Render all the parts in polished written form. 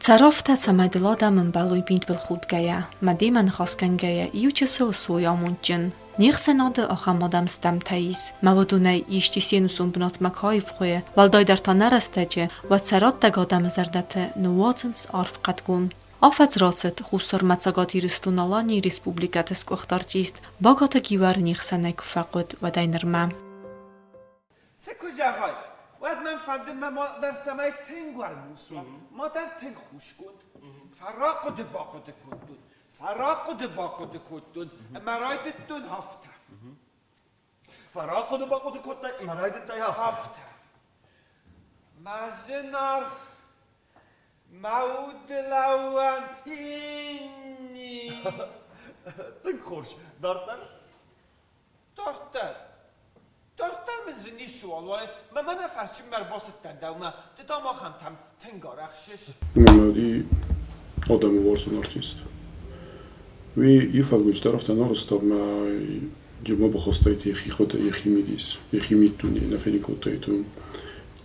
Цӕр афтӕ, цӕмӕй дыл адӕм ӕмбӕлой мидбылхудгӕйӕ, мӕ демӕ ныхасгӕнгӕйӕ иучысыл суой амондджын. Не хсӕнады ахӕм адӕм стӕмтӕ ис, мӕ уыдонӕй исчи се нусон бынатмӕ куы аивгъуыйы, уӕлдайдӕр та нӕ рӕстӕджы, уӕд сӕ раттӕг адӕмы зӕрдӕты ныууадзынц арф хъӕдгом. Афӕдз рацыд, Хуссармӕ Цӕгат Ирыстон-Аланийы республикӕты сгуыхт артист Багаты Гиуӕр не хсӕнӕй куы фӕхъуыд, уӕдӕй нырмӕ. Цы куы зӕгъай, уӕд мӕн фӕнды мӕ мадӕр цӕмӕй тынг уармус уа, мадӕр тынг хусгонд. Фӕрахъуыды-бахъуыды кодтон, фӕрахъуыды-бахъуыды кодтон ӕмӕ райдыдтон афтӕ. Фӕрахъуыды-бахъуыды кодтай ӕмӕ райдыдтай афтӕ. Афтӕ. Мӕ зынаргъ, мӕ удлӕууӕн инни. Тынг хорз. Дарддӕр? Дарддӕр. Дарддӕр мын дзы ницыуал уайы, мӕ мӕнӕ фӕрсынмӕ ӕрбацыдтӕн дӕумӕ, ды дам ахӕмтӕм тынг арӕхсыс. Уымӕн уыди адӕмы уарзон артист. Уый иу фӕлгонцдӕр афтӕ нал рызта ӕмӕ иумӕ бахастаид йӕхи хъуыды, йӕхи мидис, йӕхи миддуне нӕ фенын кодтаид уым.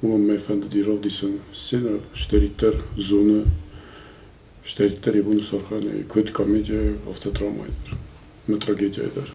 Уымӕн мӕ фӕндыди равдисын сценӕ, цыдӕриддӕр зоны, цыдӕриддӕр йӕ бон саргъӕнӕй, куыд комедийӕ, афтӕ драмӕйы дӕр ӕмӕ трагедияйы дӕр.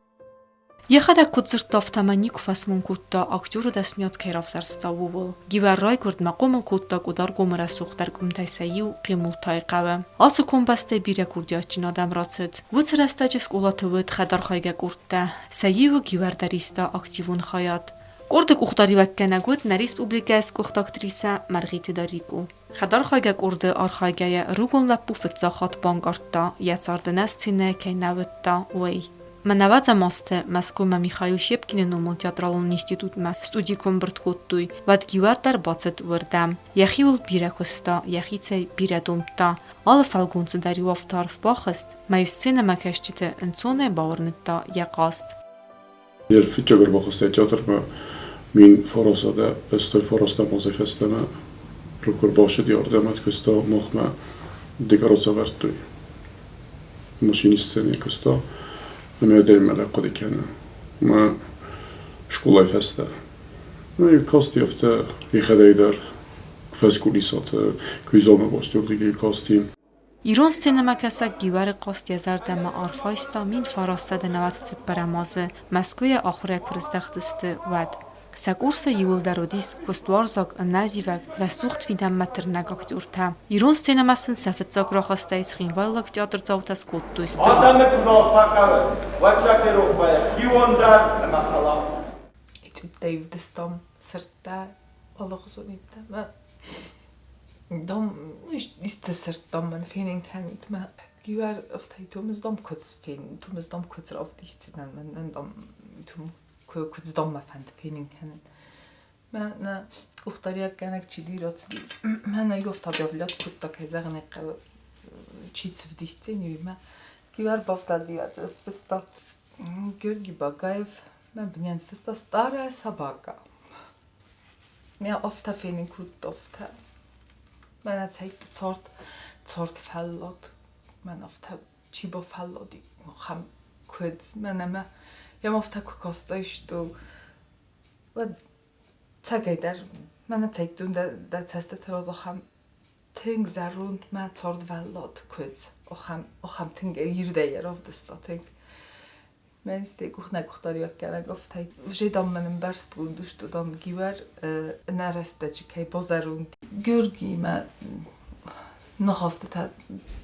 Йӕхӕдӕг куыд дзырдта, афтӕмӕй никуы фӕсмон кодта, актеры дӕсныйад кӕй равзӕрста, ууыл. Гиуӕр райгуырд мӕ хъомыл кодта Къуыдаргомы рӕсугъддӕр къуымтӕй сӕ иу, Хъемултайы хъӕуы. Ацы комбӕстӕй бирӕ курдиатджын адӕм рацыд. Уыцы рӕстӕджы скъолаты уыд хӕдархайгӕ къордтӕ. Сӕ иуы Гиуӕр дӕр иста активон хайад. Къорды къухдариуӕггӕнӕг уыд нӕ республикӕйы сгуыхт актрисӕ Мӕргъиты Дарикъо. Хӕдархайгӕ къорды архайгӕйӕ ӕрыгон лӕппу фыццаг хатт банкъардта, йӕ царды нӕ сценӕ кӕй нӕ уыдта, уый. Мӕнӕвӕдзӕм азты Мӕскуымӕ Михаил Щепкины номыл театралон институтмӕ студи куы ӕмбырд кодтой, уӕд Гиуӕр дӕр бацыд уырдӕм. Йӕхиуыл бирӕ куыста, йӕхицӕй бирӕ домдта. Алы фӕлгонцы дӕр-иу афтӕ арф бахызт, мӕ-иу сценӕмӕкӕсджыты ӕнцонӕй бауырныдта йӕ хъазт. Йе рфыццаг ӕрбахызтӕй театрмӕ мин фарасадӕ ӕстай фарастӕм азӕй фӕстӕмӕ рукур бацыди ардӕм куыста махмӕ декораци ӕвӕрдтой. Машинисттӕн куыста ӕмӕ адӕммӕ лӕггад кӕны. Ӕмӕ скъолайы фӕстӕ. Ну, касти афтӕ йӕхӕдӕг дӕр фӕскулисаты куы баст уырдыгӕй касти. Ирон сценӕмӕкӕсӕг Гиуӕры хъазт йӕ зӕрдӕмӕ арф айста 1994 азы, Мӕскуыйӕ ахуырӕй куы рыздӕхтысты, уӕд. Сӕ курсы иуылдӕр уыдис куыстуарзаг, ӕнӕзивӕг, рӕсугъд фидӕнмӕ тырнӕг актертӕ. Ирон сценӕмӕ сын сӕ фыццаг рахастӕй цхинвайлаг театрдзаутӕ скодтой стыр Адӕмы куы нал фӕхъӕуы, уӕд сӕ ферох вӕййы хион дӕр ӕмӕ хӕлар. Этюдтӕ ивдыстам сырдтӕ алыгъуызон ивдтӕ. Дом исты сырдтам мӕн фенын кӕнут мӕ Гиуӕр афтӕ тумыз дом куыдз фен тумыз дом куыдз равдисдзынӕн мӕнӕн дом тум куыдз дом мӕ фӕнд фенын кӕнын. Мӕнӕ къухдариуӕггӕнӕг чи рацыди, мӕнӕ иу афтӕ объявлять кодта, кӕй зӕгъын ӕй хъӕуы, чи цы вдисдзӕни, уый Гиуӕр бавдӕлди фыста. Георгий Багаев мӕ бынӕн фыста «Старая собака». Мӕ афтӕ фенын кодта, афтӕ. Мӕнӕ цӕйтты цард, цард фӕллад. Мӕн афтӕ чи бафӕллади, ахӕм куыдз. Мӕнӕ мӕ йӕм афтӕ куы кастаисты, уӕд цӕгӕйдӕр мӕнӕ цӕйттон дӕ, дӕ цӕстыты раз ахӕм тынг зӕронд мӕ цардвӕллад куыдз. Ахӕм, ахӕм тынг ирдӕй равдыста тынг. Мӕнсте кухнӕ къухдариуӕггӕнӕг афтӕ Уже дам мӕн ӕмбӕрстгонд сты, дам Гиуӕр нӕ рӕстӕджы кӕй базӕронд. Георгиимӕ ныхӕстытӕ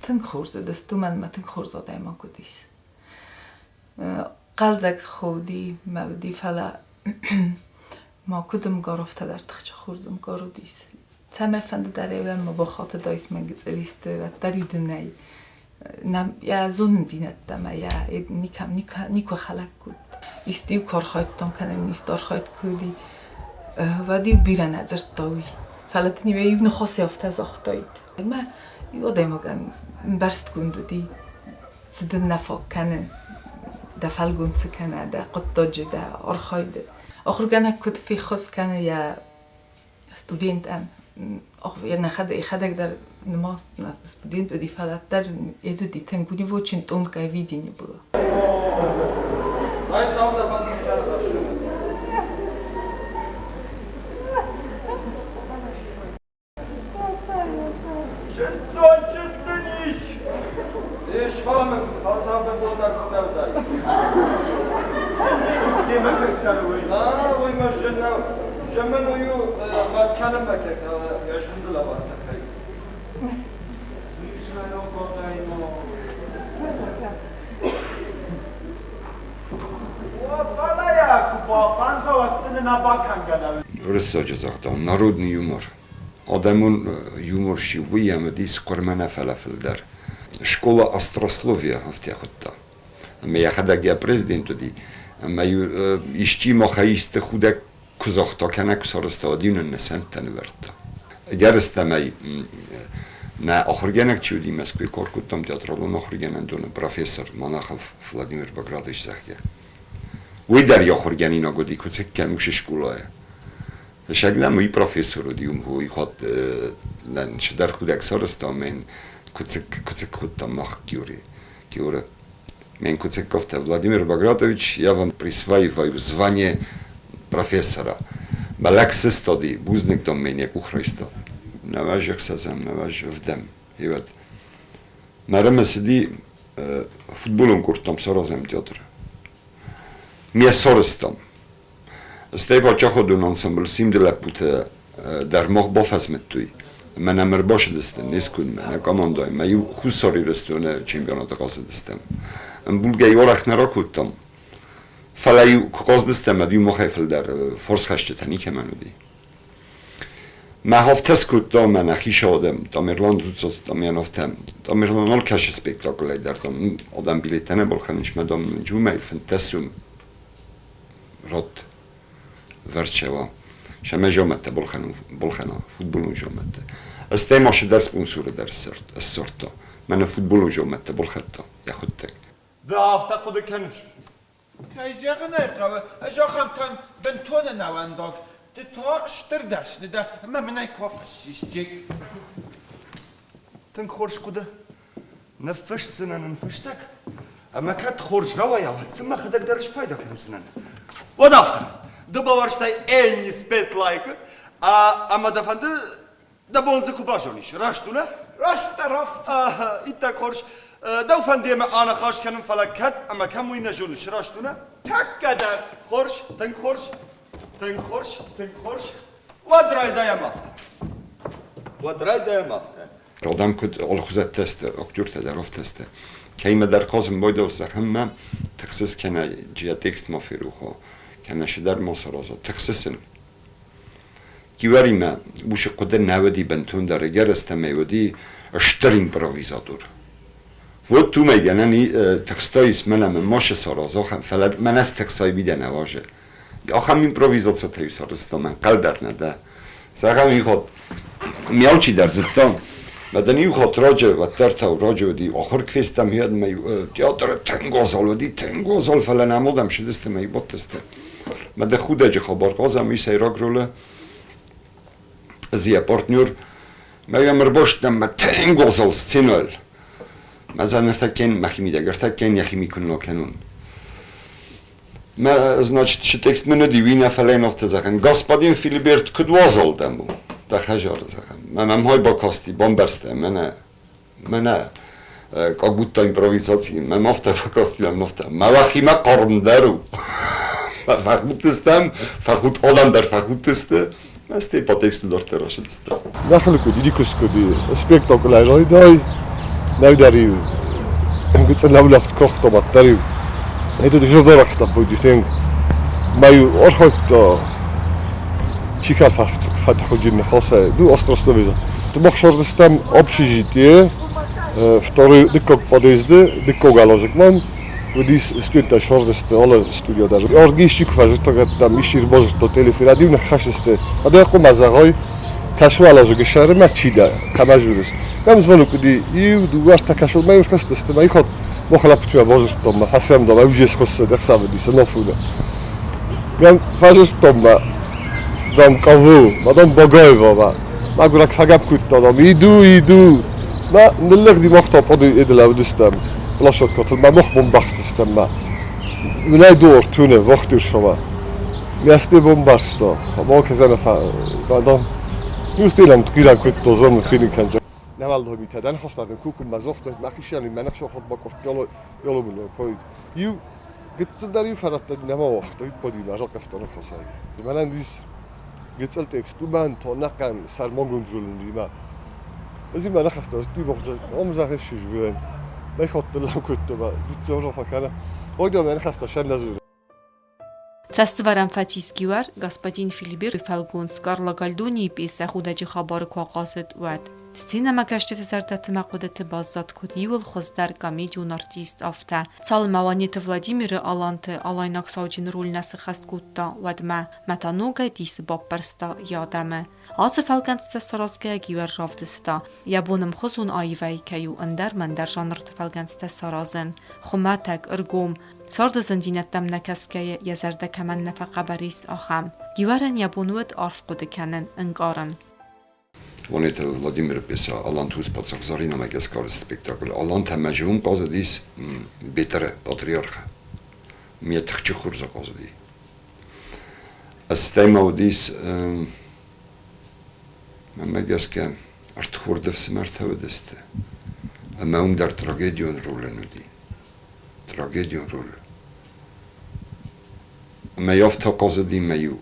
тынг хорз уыдысты, уымӕн ӕмӕ тынг хорз адӕймаг уыдис. Хъӕлдзӕг худи мӕ уыди, фӕлӕ ма куыд ӕмгар, афтӕ дӕр тыхджын хорз ӕмгар уыдис. Цӕмӕй фӕнды дӕр ӕй ма бахатыдаис мӕ гыцъылисты, уӕддӕр идунӕй йӕ зонындзинӕдтӕ ӕмӕ йӕ никуы хӕлӕг кодта. Исты-иу куы архайдтон кӕнӕ исты архайд куы уыди, уӕд-иу бирӕ нӕ дзырдта уый. Фӕлӕ дын-иу ӕй иу ныхасӕй афтӕ загътаид. Ӕмӕ иу адӕймагӕн ӕмбӕрстгонд уыди, цы дын нӕ фаг кӕны, дӕ фӕлгонцы кӕнӕ дӕ хъуыддаджы, дӕ архайды. Ахуыргӕнӕг куыд феххуыс кӕны йӕ студентӕн, йӕхӕдӕг дӕр студент уыди, фӕлӕ дӕр уыди тынг, у него очень тонкое видение было. Чындздзон чындз! Уырыссаджы загъдау, народный юмор. Адӕмон юмор сси уый ӕмӕ дис хъуырмӕ нӕ, фӕлӕ фылдӕр. Школа острословия афтӕ хуыдта. Ӕмӕ йӕхӕдӕг йӕ президент уыди. Ӕмӕ-иу исчи махӕй исты худӕг куы загъта кӕнӕ куы сарӕзта, уӕд-иу нын нӕ сӕнттӕ нывӕрдта. Ӕгӕрыстӕмӕй, нӕ ахуыргӕнӕг чи уыди, Мӕскуыйы куы ӕркодтам театралон ахуыргӕнӕндоны профессор Монахов Владимир Багратович, зӕгъгӕ. Уый дӕр йӕ ахуыргӕнинаг уыди Куыцыккӕн усы скъолайы. Фӕсӕг нӕм уый профессор уыди, уым уый хатт цыдӕр худӕг сарӕзта ӕмӕ йын Куыцыкк, Куыцыкк хуыдтам мах Георги. Георги. Мен Куцековтӕ Владимир Багратович, я вам присваиваю звание профессора. Мӕ лӕг сыстади, бузныг дам мен йӕ къух райста. Нӕуӕз ӕхсӕзӕм, нӕуӕз ӕвдӕм. Гъеуӕд. Мӕрӕмӕ цыди футболон курттам саразӕм театры. Ме сарӕзтам. Стӕй паддзахадон ансамбль Симды лӕппутӕ дӕр мах бафӕзмыдтой. Ӕмӕ нӕм ӕрбацыдысты не скуындмӕ, нӕ командӕмӕ. Иу Хуссар Ирыстоны чемпионаты хъазыдыстӕм. Ӕмбулгӕ арӕх нӕ ракодтам, фӕлӕ-иу куы хъазыдыстӕм, уӕд-иу махӕй фылдӕр фарсхӕсджытӕ никӕмӕн уыди. Мӕ афтӕ скодта мӕ нӕхи адӕм, Тамерлан Дзуццаты Тамиан афтӕ. Тамерлан алкӕцы спектаклӕй дӕр дам, адӕм билеттӕ нӕ балхӕнынц, мӕ дам, уымӕй 15 сом радт вӕрчӕуа. Сӕмӕ жомӕттӕ балхӕна, футболон жомӕттӕ. Стӕй ма дӕр спонсоры дӕр ссардта. Мӕнӕ футболон жомӕттӕ балхӕдта йӕхуыдтӕг. Ды афтӕ хъуыды кӕныс? Кӕй зӕгъын ӕй хъӕуы, ӕз ахӕмтӕм бынтон ӕнӕуӕндаг. Ды та стыр дӕсны дӕ ӕмӕ мын ӕй куы афӕссис, Джек. Тынг хорз хъуыды. Ныффысдзынӕн ын фыстӕг, ӕмӕ кӕд хорз рауайа, уӕд сын мӕхӕдӕг дӕр спайда кӕндзынӕн. Уӕд афтӕ, ды бауарзтай Энни Спетлайкы, ӕмӕ дӕ фӕнды дӕ бон дзы куы базонис, раст у, нӕ? Растдӕр афтӕ. Иттӕг хорз. Дӕу фӕнды ӕмӕ аныхас кӕнын, фӕлӕ кӕд ӕмӕ кӕм, уый нӕ зоныс, раст у, нӕ? Тӕккӕ дӕр. Хорз, тынг хорз, тынг хорз, тынг хорз. Уӕд райдайӕм афтӕ. Уӕд райдайӕм афтӕ. Адӕм куыд алыхуызӕттӕ сты, актертӕ дӕр афтӕ сты. Кӕимӕдӕр хъазын байдал зӕгъынмӕ, тыхсыс кӕнӕ йӕ текст ма ферох уа, кӕнӕ цыдӕр ма сараза. Тыхсыс ын. Киуӕримӕ уыцы хъуыды нӕ уыди бынтондӕр, ӕгӕрыстӕмӕй уыди стыр импровизатор. Вот уымӕй гӕнӕн тыхстаис мӕн ӕмӕ ма цы сараза, фӕлӕ мӕнӕ стыхсай бидӕ нӕ уарзы. Ахӕм импровизацитӕ-иу сарӕзтам, ӕнхъӕл дӕр нӕ дӕ. Зӕгъӕм, иу хатт ми алчидӕр зыдта, мӕ дын иу хатт раджы, уӕддӕр та раджы уыди, ахуыр куы фестӕм, уӕд мӕ театры тынг уазал уыди, тынг уазал, фӕлӕ нӕм адӕм сыдысты мӕ бадтысты. Мӕ дӕ худӕджы хабар хъазӕм, уый сӕйраг ролы ӕз йӕ партнер, мӕ йӕм ӕрбастӕн мӕ тынг уазал сценӕйыл. Мӕ зӕ ныртӕккӕ мӕхимидӕг, ӕртӕккӕ йӕхими куыннӕ кӕнон. Значит, шы текст мын уыди, уый нӕ фӕлӕ йын афтӕ зӕгъын: Господин Филиберт, куыд уазал дӕм у? Дӕ хӕдзары зӕгъӕм. Мӕ мӕм бакасти, бамбӕрста, мӕнӕ, мӕнӕ, как будто импровизаци. Мӕм афтӕ фӕкасти, мӕм афтӕ. Мӕ уӕхимӕ хъармдӕр у. Фӕхудтыстӕм, фӕхудт адӕм дӕр фӕхудтысты. Мӕ стӕй по тексту дарддӕр рацыдысты. Нӕхи куыд куыд спектакль райдай, нӕдӕр-иу гыццыл кохтомат дӕр-иу это журналах будет маю архайдта чикал фатхуджин хосе ну остростовиза Махшордыстам общежитие второй дыккаг подъезды дыккаг алажыкман Удис студента шордысты alle студия даже. Оргищик фажитогаттам ишир божто телефон хашисты. Ада къумазагой кашуалажыгы шары чида камажурис. Нам звонок уди иу дуарта кашул май ушкастысты май хот мохалаптуя божестомма фасемдала ужес хоsse дехсавдис нофуда. Мям фажистомма дам каву, мадам Багаева магурак фагап куттадам иду иду. Ма ныллӕгди махта поды эделавдыстам. Площадка ма мох бомбастыстам ма. Минай дор туне вахтуршова. Мясте бомбарста. Ма кезена fa мадам Юстилам ткира кутто зом финин Навалдо хостаден кукун ма зохто махишани манахшо хот бакорт йоло йоло койд. Ю гытцдар ю фаратта нама вахто ит поди ма жакафтон хосай. Манан дис Гыццыл текст уымӕн ӕнӕхъӕн сӕрмагонд ролимӕ. Ӕз имӕ ныхӕстӕ омзӕгъ Цӕстывӕрӕн фӕцис Гиуӕр, господин Филиберы фӕлгонц Карло Гальдонийы пьесӕ Худӕджы хабар-ы куы ахъазыд, уӕд. Сценӕмӕкӕсджыты зӕрдӕты мӕ хъуыдыты баззад куыд иуыл хуыздӕр комедион артист, афтӕ. Цалынмӕ Уанеты Владимиры Аланты алайнаг сауджыны роль нӕ сыххӕст кодта, уӕдмӕ мӕ та ногӕй дисы баппӕрста йӕ адӕмы. Ацы фӕлгӕнцтӕ саразгӕйӕ Гиуӕр равдыста, йӕ бон ӕмхуызон аивӕй кӕй у ӕндӕр-мӕндӕр жанрты фӕлгӕнцтӕ саразын. Хуымӕтӕг, ӕргом, царды зындзинӕдтӕм нӕ кӕсгӕйӕ йӕ зӕрдӕ кӕмӕн нӕ фӕхъӕбӕр ис, ахӕм. Гиуӕрӕн йӕ бон уыд арф хъуыды кӕнын, ӕнкъарын. Уанеты Владимиры пьесӕ «Алантус паддзах Заринамӕ гӕсгӕ спектакль «Алантӕ мӕ уым хъазыдис Бетъыры патриархы. Ме тыхджын хур дзы хъазыди. Стӕй ма уыдис, мӕнмӕ гӕсгӕ, ӕртхурд ӕфсымӕртӕ уыдысты. Ӕмӕ уым дӕр трагедион ролӕн уыди. Трагедион роль. Ӕмӕ афтӕ хъазыди мӕ-иу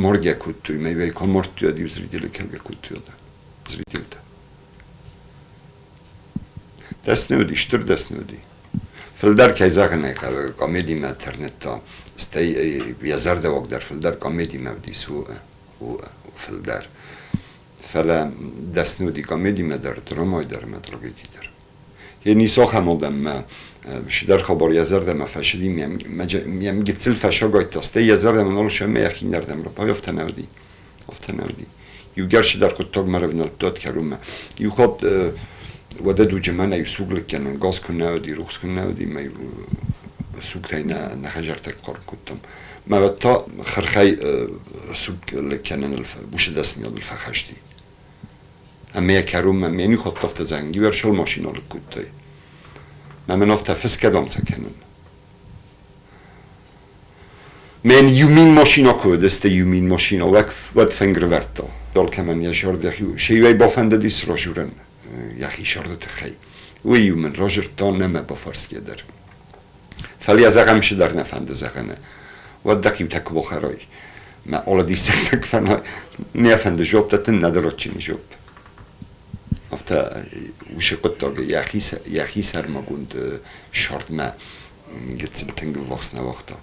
моргӕ кодтой, мӕ-иу ӕй куы амардтой, уӕд-иу зрители кӕугӕ кодтой зрительтӕ. Дӕсны уыди, стыр дӕсны уыди. Фылдӕр, кӕй зӕгъын ӕй хъӕуы, комедимӕ тырныдта, стӕй йӕ зӕрдӕуаг дӕр фылдӕр комедимӕ уыдис, фылдӕр. Фӕлӕ дӕсны уыди комедимӕ дӕр, драмӕйы дӕр ӕмӕ трагеди дӕр. Йе ницахӕм адӕммӕ цыдӕр хабар йӕ зӕрдӕмӕ фӕцыди, йӕм гыццыл фӕсагайдта, стӕй йӕ зӕрдӕмӕ нал ссӕуы ӕмӕ йӕхинӕрдӕм раппар, афтӕ нӕ уыди. Афтӕ нӕ уыди. Иугӕр цыдӕр хъуыддагмӕ рӕвнӕлдтат кӕронмӕ. Иу хатт уӕдӕ дуджы мӕнӕ-иу суг лыггӕнӕн газ куы нӕ уыди, рухс куы нӕ уыди, мӕ-иу сугтӕй нӕ, нӕ хӕдзӕрттӕ хъарм кодтам. Мӕ уӕд та хырхӕй суг лыгкӕныныл, уыцы дӕсныйадыл фӕхӕсти. Ӕмӕ йӕ кӕронмӕ ме иу хатт афтӕ зӕгъын, иу ӕрсыл машинӕ лыг кодтай. Мӕ мын афтӕ фысгӕ дам сӕ кӕнын. Мӕн иу мин машинӕ куы уыдысты, иу мин машинӕ, уӕд фынг рывӕрдта. Алкӕмӕн йӕ сӕрд йӕхи, се-иуӕй бафӕндыдис разурын йӕхи сӕрды тыххӕй. Уый-иу мын разырдта, нӕ мӕ бафӕрсгӕ дӕр. Фӕлӕ йӕ зӕгъӕм цыдӕр нӕ фӕнды зӕгъыны. Уӕд дӕхиутӕ куы бахӕрай, мӕ алы диссӕгтӕ куы фенай, нӕ фӕнды жопп дӕттын, нӕдӕр адджын жопп. Афтӕ уыцы хъуыддаг йӕхи сӕрмагонд сӕрдмӕ гыццыл тынг ӕввахс нӕ уагъта.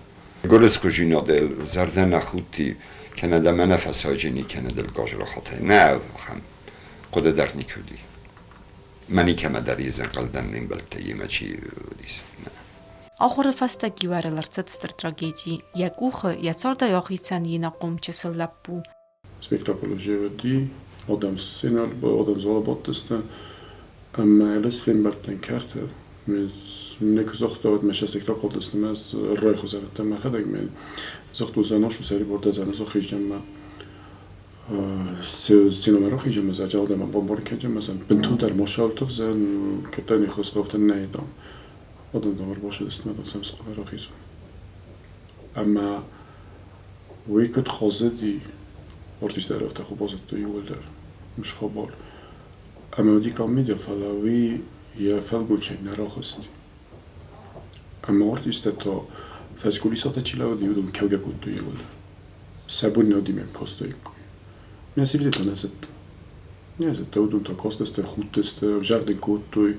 Гуырысхуызинадыл зӕрдӕ нӕ худти, кӕнӕ дӕ мӕнӕ фӕсайджыни, кӕнӕ дыл гадзрахатӕй. Нӕ, ахӕм хъуыды дӕр никуы уыди. Мӕ никӕмӕ дӕр ӕнхъӕлдӕн ме мбӕлттӕй йемӕ чи уыдис. Нӕ. Ахуыры фӕстӕ Гиуӕрыл ӕрцыд стыр трагеди. Йӕ къухы, йӕ цардӕй ахицӕн йе нахъом чысыл лӕппу. Спектаклы уыди, адӕм сценӕйыл, адӕм залы бадтысты, ӕмӕ ӕз фембӕлдтӕн кӕрты. Ме куы загъта, уӕд мӕ сӕ спектаклты мӕ райхъуызӕрдтӕ мӕхӕдӕг ме загътон, зӕнас у сӕрибар дӕ зӕнас ахизӕм сценӕмӕ рахизӕм, ӕз адӕмӕн бамбарын кӕнӕм, ӕз бынтондӕр ма сӕлтыгъдзӕн, кӕддӕр не ххуысгъӕвтӕн нӕй, дам. Адӕм дам ӕрбацыдысты, мӕ сӕм скъола рахизон. Ӕмӕ уый куыд хъазыди, артисттӕ афтӕ куы базыдтой иууылдӕр, ус хабар. Ӕмӕ уыди комедия, фӕлӕ уый йӕ фӕлгонцӕй нӕ рахызти. Ӕмӕ артисттӕ та фӕскулисаты чи лӕууыди, уыдон кӕугӕ кодтой иууылдӕр. Сӕ бон нӕ уыди мӕм кастаиккой. Мӕ зӕрдӕ та нӕ зыдта. Нӕ зыдта, уыдон та кастысты, худтысты, ӕвзӕрдыг кодтой.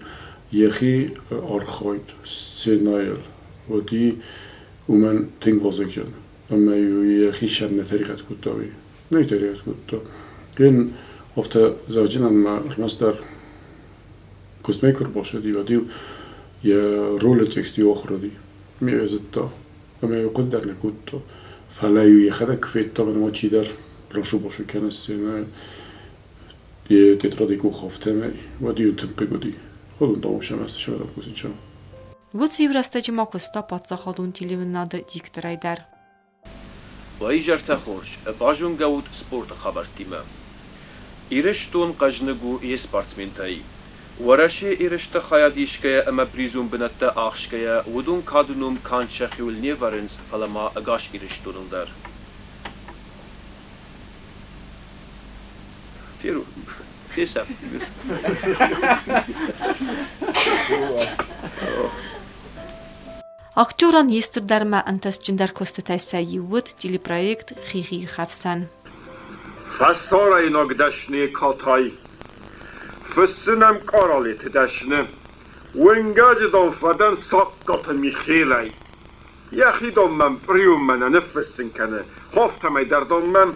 Йӕхи архайд сценӕйыл уыди уымӕн тынг вазыгджын. Ӕмӕ-иу йӕхи сӕр нӕ тӕригъӕд кодта уый. Нӕ тӕригъӕд кодта. Йын афтӕ зӕгъджынӕн ма ӕрмӕстдӕр куыстмӕ куы ӕрбацыди, уӕд-иу йӕ ролы текст-иу ахуыр уыди. Ме зыдта. Ӕмӕ-иу хъуыды дӕр нӕ кодта. Фӕлӕ-иу йӕхӕдӕг куы федта, мӕнӕ чидӕр расу-басу кӕны сценӕйыл, йӕ тетрады къух афтӕмӕй, уӕд-иу тынг хъыг уыди. Уыдон дам сӕм сӕвӕрӕн кусынча. Уыцы иу рӕстӕджы ма куыста паддзахадон телеуынынады дикторӕй дӕр. Уӕ изӕртӕ хорз, базонгӕ ут спорты хабӕрттимӕ. Ирыстон хъӕзныг у йе спортсментӕй. Уӕрӕсе ерысты хайад исгӕйӕ ӕмӕ призон бынӕттӕ ахсгӕйӕ, уыдон кады ном канд сӕхиуыл не вӕрынц, фӕлӕ ма ӕгас Ирыстоныл дӕр. Фесӕфт. Актерӕн йе стырдӕр ӕмӕ ӕнтыстджындӕр куыстытӕй сӕ иу уыд телепроект «Хихирхӕфсӕн». Фӕсарӕйнаг дӕсныйы катай. Фыссын ӕм къаралеты дӕсны. Уынгӕджы дон фӕдӕн Саккаты Михелӕй. Йӕхи дон мӕм пъриуммӕ нӕ ныффыссын кӕны, афтӕмӕй дӕр дон мӕм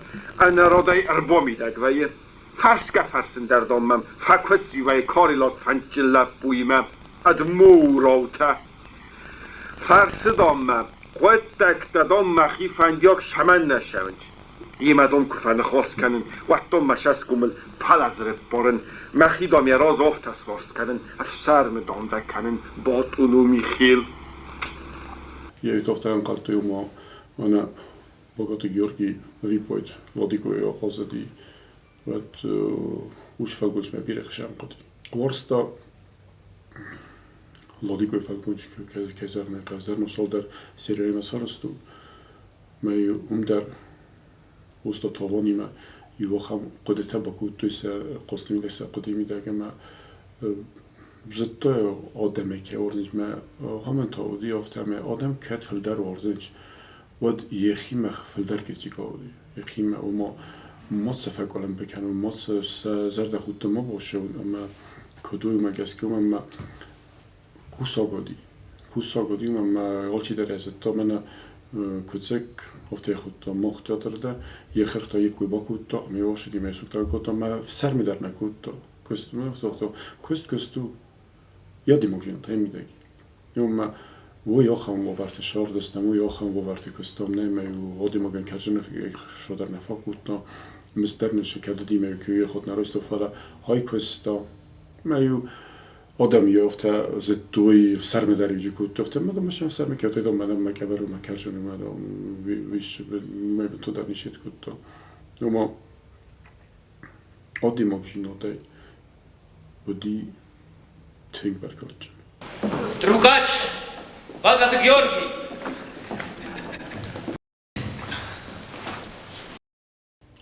ӕнӕрадӕй ӕрбамидӕг вӕййы. Фӕрсгӕ-фӕрсын дӕр дон мӕм фӕкуысси вӕййы карелаг фӕндджын лӕппуимӕ ӕд моураутӕ. Фӕрсы дон мӕ, хъуыддӕгтӕ дон мӕхи фӕндиаг цӕмӕннӕ цӕуынц? Йемӕ дон куы фӕныхас кӕнын, уӕд дон мӕ цӕсгомыл пӕлӕз рыппарын, мӕхи дам йӕ разы афтӕ сраст кӕнын, ӕфсӕрмы дам дӕ кӕнын, батъун у Михел. Йӕ афтӕ ӕнхъӕлдтой, ома мӕнӕ Бокаты Георгий ӕвиппайд Владикойы ахъазыди, уӕд ус фӕлгонцмӕ бирӕ хсӕн хъуыди. Уарзта Владикойы фӕлгонц кӕй зӕгъын ӕй хъӕуы, ӕрмӕст цалдӕр серияимӕ сарӕзтон. Мӕ уым дӕр Уста Толонимӕ иу ахӕм хъуыдытӕ бакодтой сӕ хъусты мидӕг, сӕ хъуыдыйы мидӕг ӕмӕ зыдта адӕмӕй кӕй уарзынц. Мӕ ахӕмӕн та уыди афтӕ, ӕмӕ адӕм кӕд фылдӕр уарзынц, уӕд йӕхимӕ фылдӕр критикӕ уыди. Йӕхимӕ, ома ма сӕ фӕкъуылымпы кӕнон, ма сӕ зӕрдӕхудты ма бассӕуон ӕмӕ куыд уый, уымӕ гӕсгӕ уымӕн кусӕг уыди. Кусӕг уыди ӕмӕ алчидӕр ӕй зыдта, мӕнӕ Куыцыкк, афтӕ хуыдта мах театр дӕр, йе хӕртӕ йе бакодта ӕмӕ йӕ ӕхсидимӕ сугтӕ кодта ӕмӕ ӕфсӕрмы дӕр нӕ кодта. Куыст мӕ загъта, куыст куыст у. Йӕ димогжинтӕ мидӕг. Ӕмӕ уый ахӕм уавӕрты сӕрдыстӕм, уый ахӕм уавӕрты куыстам, нӕ ӕмӕ адӕймагӕн кӕрдзыны дӕр нӕ фӕкодта. Мистер нын кӕдыдимӕ куы йӕхот нӕ райста, фӕлӕ ай куыста. Мӕ-иу адӕм йӕ афтӕ зыдтой, ӕфсӕрмы дӕр иу кодтой, афтӕ мӕ мӕ ӕфсӕрмы кодтой, дам, мӕнӕн мӕ къӕбӕр мӕ кӕрдзын ӕмӕ дам, мӕ бынтон дӕр ничи кодта. Ома адӕймагдзинадӕй уыди тынг бӕркадджын. Трукач! Багаты Георгий!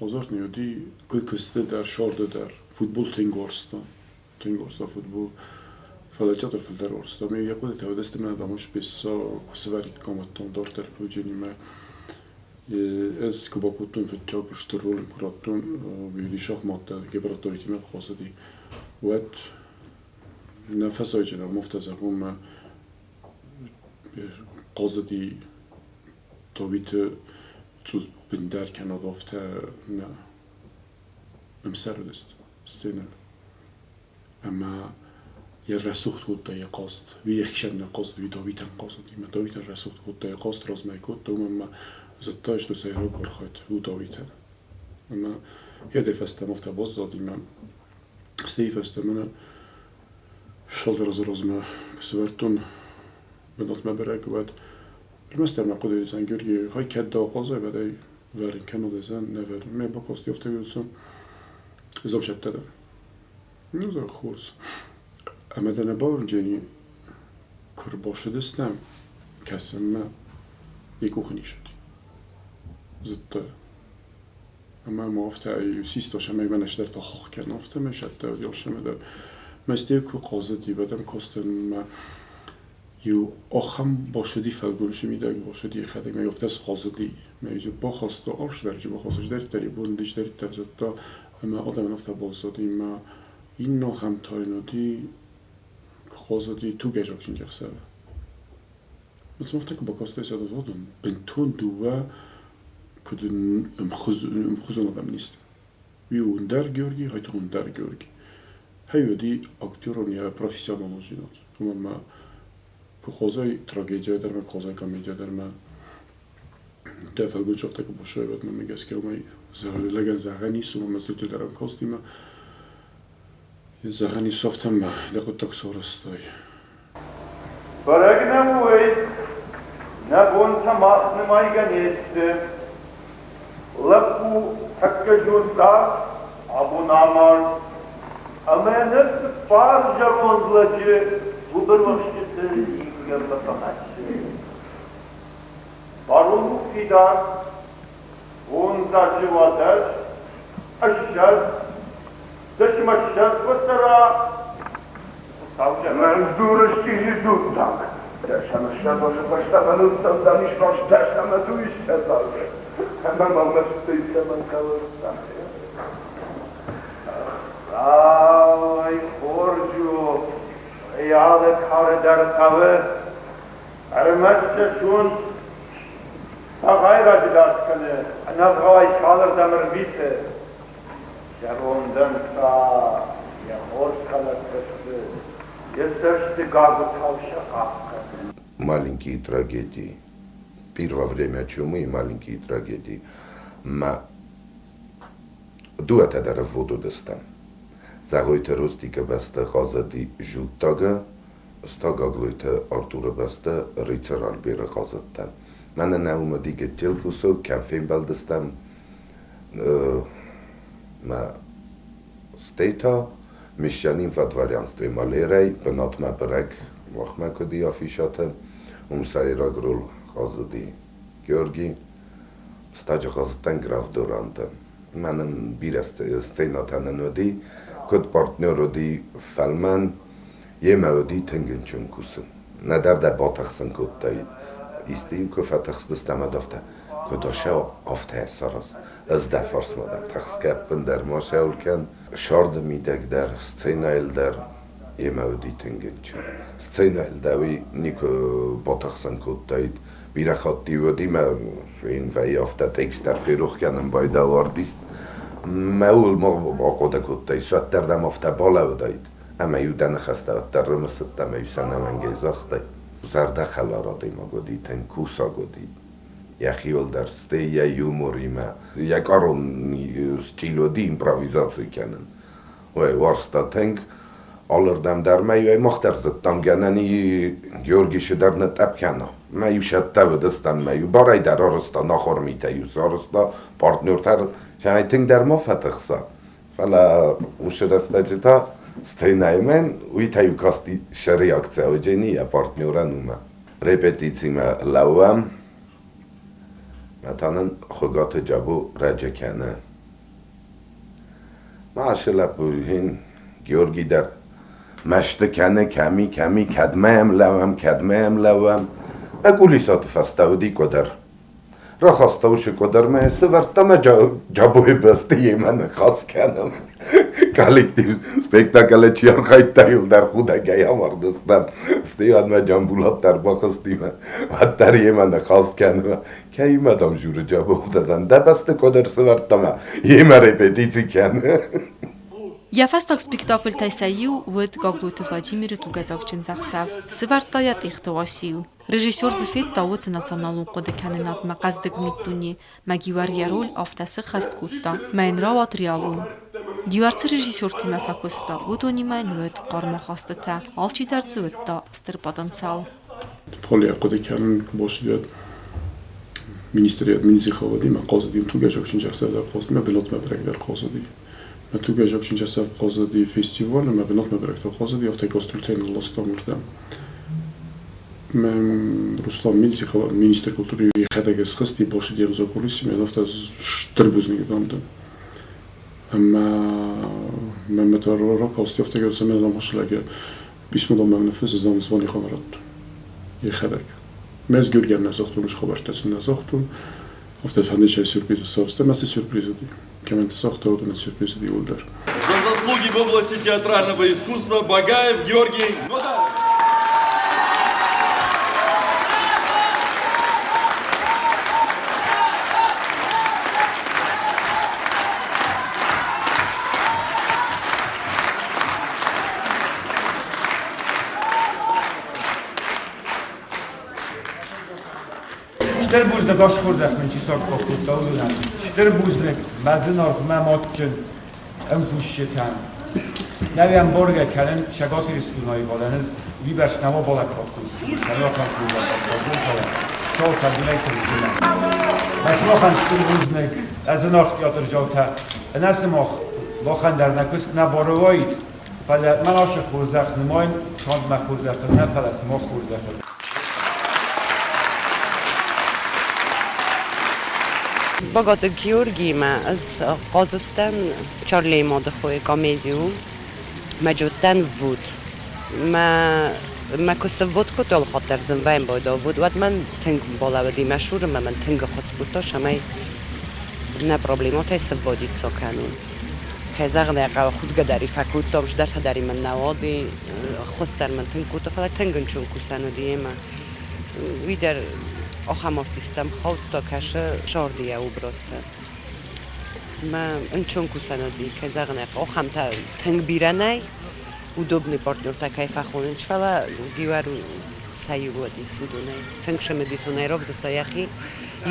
Азарт не уыди куысты дӕр, сӕрды дӕр. Футбол тынг уарзта. Тынг уарзта футбол. Фӕлӕ театр фылдӕр уарзта. Ме йӕ хъуыдытӕ уыдысты мӕ дамон спеца куы сывӕриккам уӕддон дарддӕр Фуджинимӕ. Ӕз куы бакодтон фыццаг стыр роль куы радтон, уый шахматтӕ Гебратовитимӕ куы хъазыди, уӕд нӕ фӕсайджын ӕм афтӕ зӕгъон мӕ хъазыди Товиты цъус бындӕр кӕнӕд афтӕ нӕ ӕмсӕр уыдысты сценӕйыл. Ӕмӕ йӕ рӕсугъд кодта йӕ хъазт. Уый йӕхицӕн нӕ хъазыд, уый Давидӕн хъазыд. Ӕмӕ Давидӕн рӕсугъд кодта йӕ хъазт, размӕ кодта, уымӕн ӕмӕ зыдта, что сӕйраг архайд у Давидӕн. Ӕмӕ йӕ дӕ фӕстӕмӕ афтӕ баззад, ӕмӕ стӕй фӕстӕмӕ нӕ цалдӕр азы размӕ куы сӕвӕрдтон бынатмӕ бӕрӕг, уӕд Ӕрмӕстдӕр мӕ хъуыды уыдзӕн, Георги, хай кӕд дӕ ахъазай, уӕд ӕй вӕрын кӕм уыдзӕн, нӕ вӕрын. Мӕ бакасти афтӕ уыдзӕн дзаумӕттӕ дӕр. Ну, за хорз. Ӕмӕ дӕ нӕ бауырнджени, куы рбацыдыстӕм, кӕсынмӕ йӕ къухы ницы уыди. Зыдта. Ӕмӕ ма афтӕ систа, цӕмӕй мӕнӕ цыдӕртӕ хахх кӕна, афтӕмӕй сӕттӕ уыди алцӕмӕ дӕр. Мӕстӕй куы хъазыди, уӕд ӕм кастӕн мӕ Иу ахӕм бацыди фӕлгонцы мидӕг, бацыди йӕхӕдӕг, мӕ афтӕ схъазыди, мӕ дзы бахаста арс дӕр, дзы бахаста чидӕриддӕр, йӕ бон чидӕриддӕр зыдта, ӕмӕ адӕмӕн афтӕ баззади, мӕ иннӕ ахӕм та йын уыди, куы хъазыди тугӕйдзаг чындзӕхсӕвы. Цыма афтӕ куы бакастӕй сӕ адӕм, бынтон дыууӕ куыд ӕмхуызон адӕм не сты. Уый у ӕндӕр Георги, хай та ӕндӕр Георги. Хай уыди актерон йӕ профессионалондзинад. Уымӕн ӕмӕ куы хъазай трагедийӕ дӕр ӕмӕ куы хъазай комедийӕ дӕр ӕмӕ дӕ фӕлгонц афтӕ куы бассай, уӕд мӕнмӕ гӕсгӕ уымӕй лӕгӕн зӕгъӕн ис, уымӕн ӕмӕ злыты дӕр ӕмкастимӕ зӕгъӕн ис афтӕ ӕмӕ дӕ хъуыддаг сарӕзтай. Бӕрӕг нӕм уый, нӕ бонтӕ мах нымайгӕ не сты. Лӕппу тӕккӕ зондцъӕх абон амард, ӕмӕ ныр цыппар зӕронд лӕджы гуыбыр уӕхсчыты ингӕнмӕ фӕхӕссы. Барон у фидар, фондз азы уӕдӕс, ӕссӕдз, дӕсмӕ ссӕдз фӕцӕра. Мӕн дзурыс чъизи дзуттаг. 10 ӕмӕ 20 азы фӕстӕ мӕныл цӕудзӕнис раст 10 ӕмӕ 22 азы. Ӕмӕ ма мӕстӕй цӕмӕн кӕлыс? Ӕгъдауӕй хорз у, стӕй алы кары дӕр хъӕуы. Ӕрмӕст сӕ сонт цагъайраджы дард кӕны, ӕнӕвгъауӕй цалырдӕм ӕрвиты. Зӕрондӕн та йӕ хорз хӕлӕрттӕ сты, йӕ цӕсты гагуытау сӕ хъахъхъӕны. Маленькие трагедии. Пир во время чумы и маленькие трагедии. Ма дыууӕтӕ дӕр ӕввод уыдыстӕм. Зӕгъойты Ростикы бӕсты хъазыди Зудтагы, ӕз та Гаглойты Артуры бӕсты Рыцарь Альберы хъазыдтӕн. Мӕнӕ нӕ уым уыди гыццыл кусок, кӕм фембӕлдыстӕм, мӕ стӕй та Мещанин во дворянстве Малерӕй бынатмӕ бӕрӕг махмӕ куыд и афишӕты, уым сӕйраг роль хъазыди Георги, стаджы хъазыдтӕн граф Доранты. Мӕнӕн бирӕ сценӕтӕ нын уыди, куыд партнер уыди фӕлмӕн, йемӕ уыди тынг ӕнцон кусын. Нӕдӕр дӕ батыхсын кодтаид. Исты-иу куы фӕтыхстыстӕм, уӕд афтӕ, куыд асӕ, афтӕ сараз. Ӕз дӕ фарсмӕ дӕн, тыхсгӕ ӕппындӕр ма сӕуыл кӕн. Сӕрды мидӕг дӕр, сценӕйыл дӕр йемӕ уыди тынг ӕнцон. Сценӕйыл дӕ уый никуы батыхсын кодтаид. Бирӕ хатт-иу уыди мӕ йын вӕййы афтӕ текст дӕр ферох кӕнын байдауы артист. Мӕ ууыл ма бахъуыды кодтай, уӕддӕр дӕм афтӕ балӕууыдаид. Ӕмӕ-иу дӕ ныхӕстӕ уӕддӕр рымысыдтӕ ӕмӕ-иу сӕ ӕнӕмӕнгӕй загътай. Зӕрдӕхӕлар адӕймаг уыди, тынг кусаг уыди. Йӕхиуыл дӕр, стӕй йӕ юморимӕ. Йӕ кӕрон стиль уыди импровизаци кӕнын. Ой, уарзта тынг. Алырдӕм дӕр мӕ-иу ӕй мах дӕр зыдтам, гӕнӕн и Георгисы дӕр нытътъӕпп кӕна. Мӕ-иу сӕттӕ уыдыстӕм, мӕ-иу барӕй дӕр арызта, нахуыр митӕ-иу сарызта, партнертӕ сӕ тынгдӕр ма фӕтыхса. Фӕлӕ уыцы рӕстӕджы та сценӕйы уый та-иу касти сӕ реакцийӕ уыдзӕни йӕ партнерӕн уымӕ. Репетицимӕ лӕууӕм, мӕ та нын Хуыгаты Джабо рӕджы кӕны. Ацы лӕппу йын Георги дӕр мӕсты кӕны, кӕми, кӕми, кӕдмӕ йӕм лӕууӕм, кӕдмӕ йӕм лӕууӕм. Ӕ кулисаты фӕстӕ уыди куыдӕр. Рахаста уыцы къуыдырмӕ, сӕвӕрдта мӕ Джабойы бӕсты йемӕ ныхас кӕнӕм. Коллектив спектаклы чи архайдта, иыл дӕр худӕгӕй амардыстӕм. Стӕй уӕдмӕ Джамбулат дӕр бахызти мӕ уӕддӕр йемӕ ныхас кӕны. Кӕимӕ дам журы Джабо дӕ дӕ бӕсты къуыдыр сӕвӕрдта мӕ йемӕ репетици кӕны. Йӕ фӕстаг спектакльтӕй сӕ иу уыд Гаглойты Владимиры тугӕдзаг чындзӕхсӕв. Сывӕрдта йӕ Тъехты Уасил. Режиссер дзы федта уыцы националон хъуыдыкӕнынадмӕ хъӕздыг миддуне, мӕ Гиуӕр йӕ роль афтӕ сыххӕст кодта, мӕ йын рауад реалон. Гиуӕр цы режиссертимӕ фӕкуыста, уыдонимӕ йын уыд хъарм ахастытӕ, алчидӕр дзы уыдта стыр потенциал. Фал йӕ хъуыды кӕнын куы бацыд, министри администрацийы хъазыди тугӕзаг чындзӕхсӕв хъазыди, мӕ бынатмӕ бӕрӕг дӕр хъазыди. Мӕ тугӕзаг чындзӕхсӕв хъазыди фестивалы, мӕ бынатмӕ бӕрӕг дӕр хъазыди, афтӕ гастрольтӕй нылластам уырдӕм. Руслан Мельзихов, министр культуры йӕхӕдӕг схызти, бацыди ӕм закулисимӕ, афтӕ стыр бузныг дам дын. Ӕмӕ мӕ та ракалсти, афтӕ цӕмӕй дам хъуысылӕг писмо дам мӕм ныффысс, ӕз дам звони хабар радтон. Йӕхӕдӕг. Мӕ ӕз Георгийӕн нӕ загътон, ус хабӕрттӕ сын нӕ загътон. Афтӕ фӕндыд сюрприз сарӕзта, ӕмӕ цы сюрприз уыди. Кӕмӕнты загъта, уыдонӕн сюрприз уыди иууылдӕр. За заслуги в области театрального искусства Багаев Георгий Нодарович. Стыр бузныг ӕсхорзӕх мын чи саккаг кодта, уыдонӕн. Стыр бузныг мӕ зынаргъ, мӕ мадджын ӕмкусджытӕн. Нӕ ӕмбаргӕ кӕнын Цӕгат Ирыстоны балӕн ӕз уыйбӕрц нӕма балӕггад кодтон, сӕрӕхӕн кодтон, сау кӕрдзынӕй Мӕ сымахӕн стыр бузныг, ӕ зынаргъ театрдзаутӕ. Ӕнӕ сымах махӕн дӕр нӕ куыст нӕ бары уаид, фӕлӕ мӕн ацы хорзӕх нымайын, канд мӕ хорзӕхыл нӕ, фӕлӕ сымах хорзӕхыл. Багаты Георгиимӕ ӕз хъазыдтӕн Чарлейы мадыхойы комеди у. Мӕ джоттӕн вуд. Мӕ Мӕ куы сыввод кодтой алыхатт дӕр зынвӕййын байдавод, уӕд мӕн тынг балӕууыди мӕ суры ӕмӕ мӕн тынг ӕххуыс кодта, цӕмӕй нӕ проблемӕтӕй сывводиццо кӕнон. Кӕй зӕгъын ӕй хъӕуы, худгӕ дӕр фӕкодтам, цыдӕртӕ дӕр мын нӕ уади, ӕххуыс дӕр мын тынг кодта, фӕлӕ тынг ӕнцон кусӕн уыди йемӕ. Уый дӕр ахӕм артисттӕм хаудта, кӕсы зарды йӕ образтӕ. Мӕ ӕнцон кусӕн уыди, кӕй зӕгъын ӕй хъӕуы, ахӕмтӕ тынг бирӕ нӕй, удобный партнертӕ кӕй фӕхонынц, фӕлӕ Гиуӕр сӕ иу уыдис уыдонӕй. Тынг цымыдисонӕй равдыста йӕхи,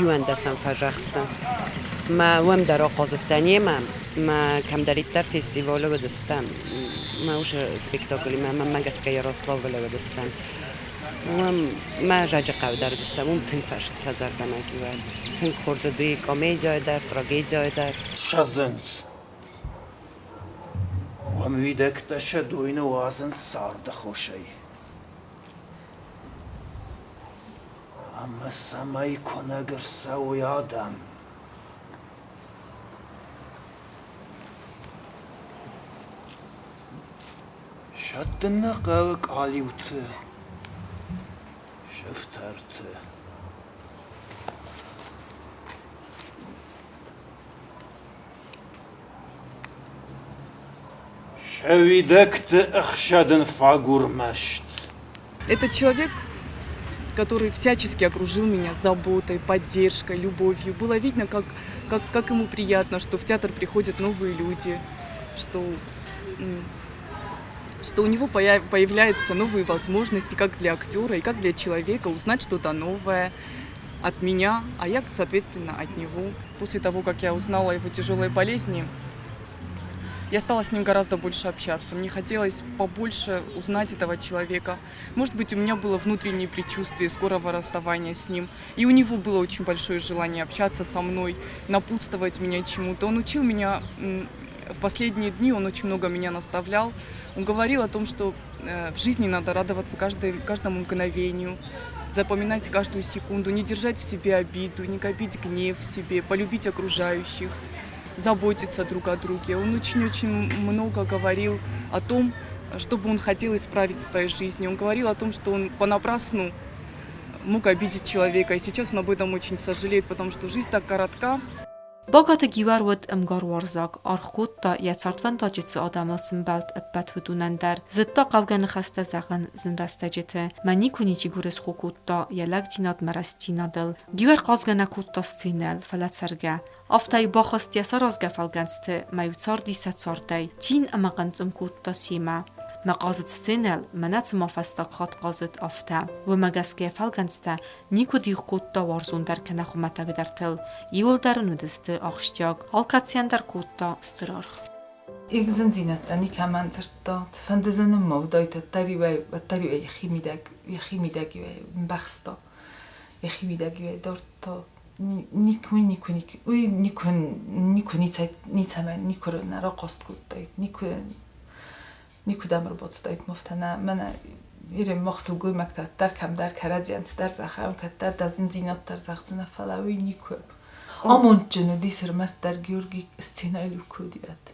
иуӕндӕсӕм фӕзӕхста. Мӕ уӕм дӕр ахъазыдтӕн йемӕ, мӕ кӕмдӕриддӕр фестивалы уыдыстӕм, мӕ уыцы спектаклимӕ мӕнмӕ гӕсгӕ Ярославлы уыдыстӕм. Уым мӕ Зӕджыхъӕуы дӕр уыдыстӕм, уым тынг фӕцыд сӕ зӕрдӕмӕ Гиуӕр. Тынг хорз уыди комедияйы дӕр, трагедияйы дӕр. Ссӕдзынц. Уым уидӕгтӕ сӕ дойны уадзынц царды хосӕй. Ӕмӕ цӕмӕй куынӕг ӕрцӕуой адӕм? Сӕттын нӕ хъӕуы къалиуты, сыфтӕрты. Сӕ уидӕгты ӕхсӕдын фаг у рмӕст. Это человек, который всячески окружил меня заботой, поддержкой, любовью. Было видно, как, как, как ему приятно, что в театр приходят новые люди, что, что у него появляются новые возможности как для актера и как для человека узнать что-то новое от меня, а я, соответственно, от него. После того, как я узнала о его тяжелой болезни, я стала с ним гораздо больше общаться. Мне хотелось побольше узнать этого человека. Может быть, у меня было внутреннее предчувствие скорого расставания с ним. И у него было очень большое желание общаться со мной, напутствовать меня чему-то. Он учил меня в последние дни, он очень много меня наставлял. Он говорил о том, что в жизни надо радоваться каждому мгновению, запоминать каждую секунду, не держать в себе обиду, не копить гнев в себе, полюбить окружающих, заботиться друг о друге. Он очень-очень много говорил о том, что бы он хотел исправить в своей жизни. Он говорил о том, что он понапрасну мог обидеть человека, и сейчас он об этом очень сожалеет, потому что жизнь так коротка. Багаты Гиуӕр уыд ӕмгаруарзаг, аргъ кодта, йӕ цардвӕндаджы цы адӕмыл сымбӕлд, ӕппӕт уыдонӕн дӕр. Зыдта хъавгӕ ныхӕстӕ зӕгъын зын рӕстӕджыты. Мӕ никуы ничи гуырысхо кодта йӕ лӕгдзинад мӕ рӕстдзинадыл. Гиуӕр хъазгӕ нӕ кодта сценӕйыл, фӕлӕ цӕргӕ. Афтӕ-иу бахызт йӕ саразгӕ фӕлгӕнцты, мӕ-иу царди сӕ цардӕй, цин ӕмӕ хъынцъым кодта семӕ. Мӕ хъазыд сценӕйыл, мӕнӕ цыма фӕстаг хатт хъазыд, афтӕ. Уымӕ гӕсгӕ йӕ фӕлгӕнцтӕ никуы дих кодта уарзондӕр кӕнӕ хуымӕтӕгдӕртыл. Иуылдӕр ын уыдысты ахсджиаг, алкӕцыйӕн дӕр кодта стыр аргъ. Их зындзинӕдтӕ никӕмӕн дзырдта, цыфӕнды дзы ныммӕуыдаид, уӕддӕр-иу ӕй, уӕддӕр-иу ӕй йӕхимидӕг, йӕхимидӕг-иу ӕй ӕмбӕхста, йӕхимидӕг-иу ӕй дардта. Никуы, никуы, уый никуы, никуы ницӕмӕн, никуы нӕ рахъаст кодтаид, никуы, никуыдӕм ӕрбацыдаид мӕфтӕ нӕ, мӕнӕ Иры мах сылгоймӕгтӕ дӕр кӕмдӕр кӕрӕдзийӕн цыдӕр зӕгъӕм, кӕддӕр дӕ зындзинад дӕр зӕгъдзынӕ, фӕлӕ уый никуы. Амондджын уыдис ӕрмӕстдӕр Георги сценӕйыл куы уыди, уӕд.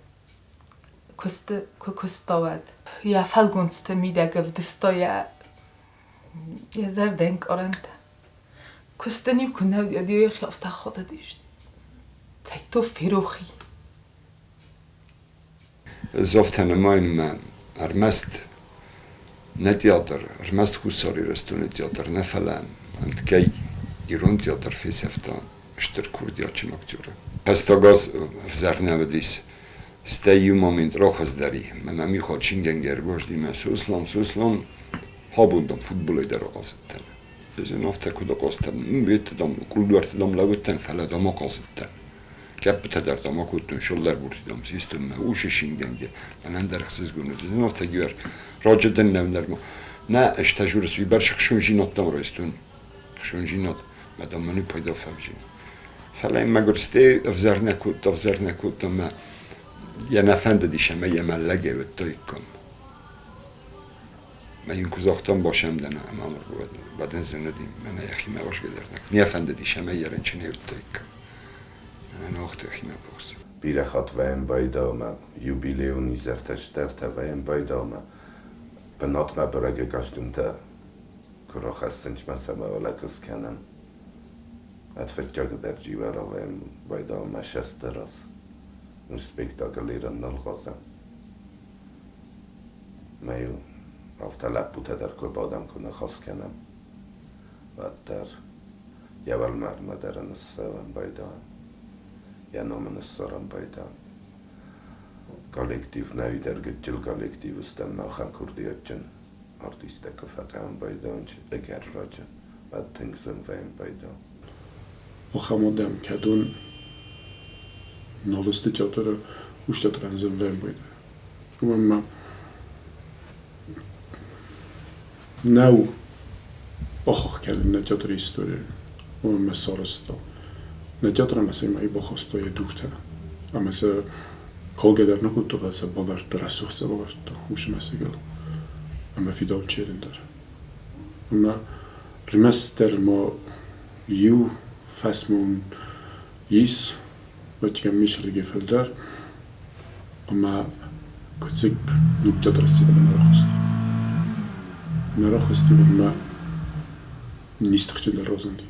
Куысты, куы куыста, уӕд. Йӕ фӕлгонцты мидӕг ӕвдыста йӕ йӕ зӕрдӕнкъарӕнтӕ. Куысты-иу куы нӕ уыди, уӕд-иу йӕхи афтӕ хатыдис, цӕй ферох и. Ӕз афтӕ нымайын, мӕ ӕрмӕст нӕ театр, ӕрмӕст Хуссар Ирыстоны театр нӕ, фӕлӕ ӕмткӕй ирон театр фесӕфта стыр курдиатджын актеры. Фӕстаг аз ӕвзӕр нӕ уыдис, стӕй иу момент рахуыздӕр и. Мӕнӕ Михал Чингенгергожди мӕ Сослан, Сослан абон, дам, футболӕй дӕр ахъазыдтӕн. Ӕз ын афтӕ куыд ахъазыдтӕн, ветты, дам, кулдуӕртты, дам, лӕууыдтӕн, фӕлӕ, дам, ахъазыдтӕн. Гӕппытӕ дӕр дам акодтон, сыллӕрбурты дам систон мӕ усы шингӕнгӕ, мӕнӕн дӕр ӕхсызгон уыд. Ӕз афтӕ гиуӕр, раджы дын нӕ нӕ, ӕз та журыс уыйбӕрц хсонжинад дам райстон. Хсонжинад, мӕ дам мӕн пайда фӕвзин. Фӕлӕ йын мӕгуыр стӕй ӕвзӕр нӕ кодта, ӕвзӕр нӕ кодта мӕ йӕ нӕ фӕндыдис ӕмӕ йӕ мӕллӕгӕй уыдтаиккам. Мӕ йын куы загътам, басӕм дӕн ӕмӕ уӕд ын зын уыди, мӕнӕ йӕхимӕ уӕзгӕ дӕр нӕ. Не фӕндыдис ӕмӕ йӕ рынчынӕй уыдтаиккам. Мӕнӕ ногъты йӕхимӕ бокс. Бирӕ хатт вӕййӕм Байдаумӕ, юбилейон изӕртӕ стӕртӕ вӕййӕм Байдаумӕ. Бынатмӕ бӕрӕг костюмтӕ куы рахӕссынц мӕ сӕ мӕ уӕлӕ куы скӕнӕм. Ӕд фыццагдӕр Джиуӕровӕн байдауын мӕ сӕсты раз. Уым спектакль ирын нал хъазӕм. Мӕ-иу афтӕ лӕппутӕ дӕр куы бадӕм, куы ныхас кӕнӕм, уӕддӕр йӕ уӕлмӕрдмӕ дӕр ын ссӕуӕм байдауӕм, йӕ ном ын ссарӕм байдауӕм. Коллектив нӕуидӕр гыццыл коллектив стӕм махӕн курдиатджын артисттӕ куы фӕхъӕуын байдауынц ӕгӕр раджы, уӕд тынг зын вӕййы байдауын. Ахӕм адӕм, кӕдон нал сты театры, уыцы театрӕн зын вӕййы байдайы. Уымӕн ӕмӕ нӕу бахахх кӕнын нӕ театры историйы, уымӕн ӕмӕ сарӕзта. Нӕ театр ӕмӕ сӕ мӕй бахаста йӕ дуртӕ. Ӕмӕ сӕ калгӕ дӕр нӕ кодта, фӕлӕ сӕ бавӕрдта, рӕсугъд сӕ бавӕрдта уыцы мӕсыгыл. Ӕмӕ фидауын черын дӕр. Ӕмӕ ӕрмӕстдӕр ма иу фӕсмон ис, Ватикан мисырдыгӕй фылдӕр ӕмӕ Куыцыкк нуктӕ рацыди нӕ рахызти. Нӕ рахызти, уӕдмӕ низ тыхджындӕр разынди.